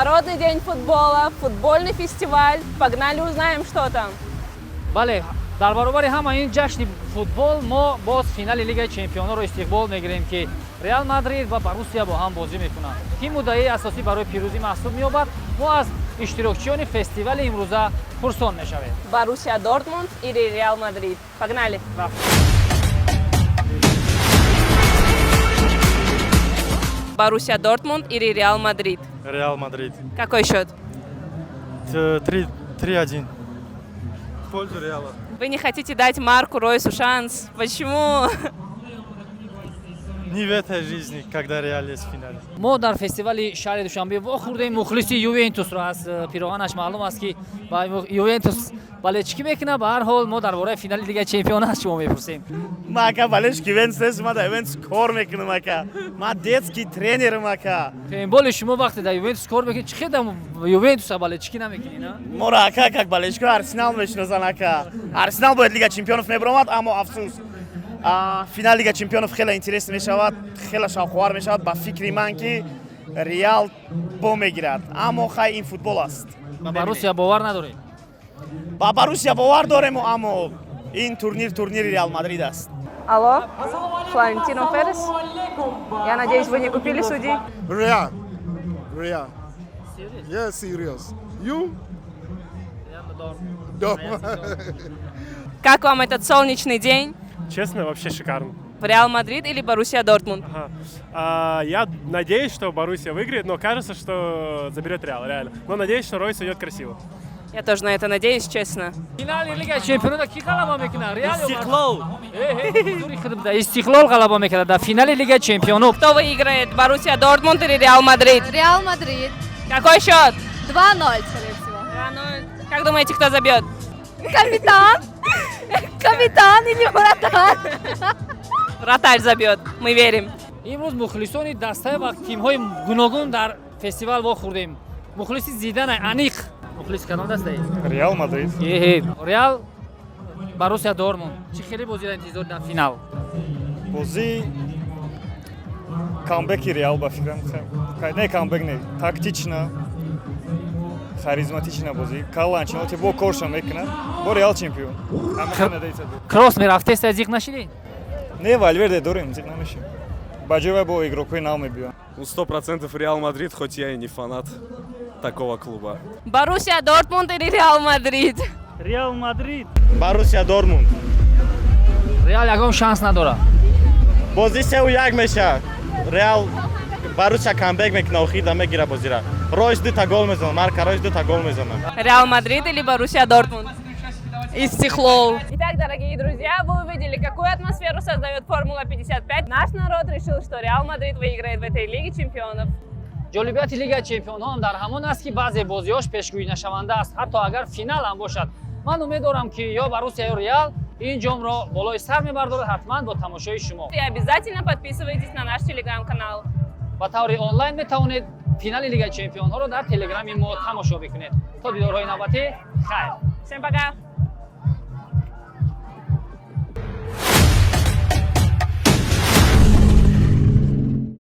Международный день футбола, футбольный фестиваль. Погнали, узнаем, что там. Бале, дар баробари ҳама ин ҷашни футбол мо боз финали Лигаи чемпионҳоро истиқбол мегирем, ки Реал Мадрид ва Боруссия бо ҳам бозӣ мекунанд. Ки муддаии асосӣ барои пирӯзӣ маҳсуб меёбад, мо аз иштирокчиёни фестивали имрӯза пурсон мешавем. Боруссия Дортмунд или Реал Мадрид? Погнали! Рафт. Боруссия Дортмунд или Реал Мадрид? Реал Мадрид. Какой счет? 3-1. В пользу Реала. Вы не хотите дать Марку Ройсу шанс? Почему? Не в этой жизни, когда Реал есть в финале. Мо дар фестивали шаҳри Душанбе вохӯрдем мухлиси Ювентусро. Аз пироҳанаш маълум аст, ки ба Ювентус болельщикӣ мекунад. Ба ҳар ҳол, мо дар бораи финали Лигаи чемпион аз шумо мепурсем. Ма, ака, болельщик Ювентус нест, ма дар Ювентус кор мекунам, ака. Ма детский тренерам, ака. Боли шумо вақте дар Ювентус кор мекунед, чӣ хел дар Ювентуса болельщикӣ намекунӣ, на? Моро, ака, как болельщико Арсенал мешиносанд, ака. Арсенал бояд Лига чемпионов мебаромад, аммо афсӯс. Финал Лига чемпионов хеле интересно мешавад, хеле шавқовар мешавад. Ба фикри ман, ки Реал бо мегирад, аммо хай, ин футбол аст. Ба Боруссия бовар надоред? Ба Боруссия бовар дорем, аммо ин турнир турнири Реал Мадрид аст. Алло, Флорентино Перес? Я надеюсь, вы не купили судей? Real. Real. Yeah, serious. You? Dom. Как вам этот солнечный день? Честно, вообще шикарно. Реал Мадрид или Боруссия Дортмунд? Ага. Я надеюсь, что Боруссия выиграет, но кажется, что заберет Реал, реально. Но надеюсь, что Ройс уйдет красиво. Я тоже на это надеюсь, честно. Финали Лигаи чемпионода ки ғалаба мекунад, Реал ё Истиқлол. Э, э, Истиқлол ғалаба мекунад дар финали Лигаи чемпионов. Кто выиграет, Боруссия Дортмунд или Реал Мадрид? Реал Мадрид. Какой счет? 2-0, скорее всего. 2-0. Как думаете, кто забьет? Капитан? Капитан или вратарь? Вратарь забьет, мы верим. Имрӯз мухлисони дастаи ва тимҳои гуногун дар фестивал вохӯрдем. Мухлиси Зидана аниқ. Мухлиси кадом дастаи? Реал Мадрид. Еҳе, Реал, Боруссия Дортмунд, чӣ хеле бозиро интизор дар финал? Бозӣ камбеки Реал, ба фикрам. Не камбек, не, тактично, харизматично бозӣ. Карло Анчелотти бо корша мекунад, бо Реал чемпион. Кросс мерафтеста, зиқ нашидӣ? Не, Валверде дорем, зиқ намешем. Ба ҷои вай бо игрокҳои нав мебиёнд. Ну, 100% Реал Мадрид, хоть я и не фанат такого клуба. Боруссия Дортмунд или Реал Мадрид? Реал Мадрид. Боруссия Дортмунд. Реал ягон шанс надорад. Бозӣ 3-1 мешавад. Реал, Боруссия камбек мекунад, охирда мегира бозира. Ройс дута гол мезанад, Марко Ройс дута гол мезанад. Реал Мадрид или Боруссия Дортмунд? Истиклол. Итак, дорогие друзья, вы увидели, какую атмосферу создает Формула 55. Наш народ решил, что Реал Мадрид выиграет в этой Лиге чемпионов. Ҷолибияти Лигаи чемпионҳо ҳам дар ҳамон аст, ки баъзе бозиҳош пешгӯӣ нашаванда аст, ҳатто агар финал ҳам бошад. Ман умед дорам, ки ё Боруссия, ё Реал ин ҷомро болои сар мебардорад, ҳатман бо тамошои шумо. И обязательно подписывайтесь на наш телеграм-канал. Ба таври онлайн метавонед финали Лигаи чемпионҳоро дар телеграми мо тамошо бикунед. То дидорҳои навбатӣ, хайр. Всем пока!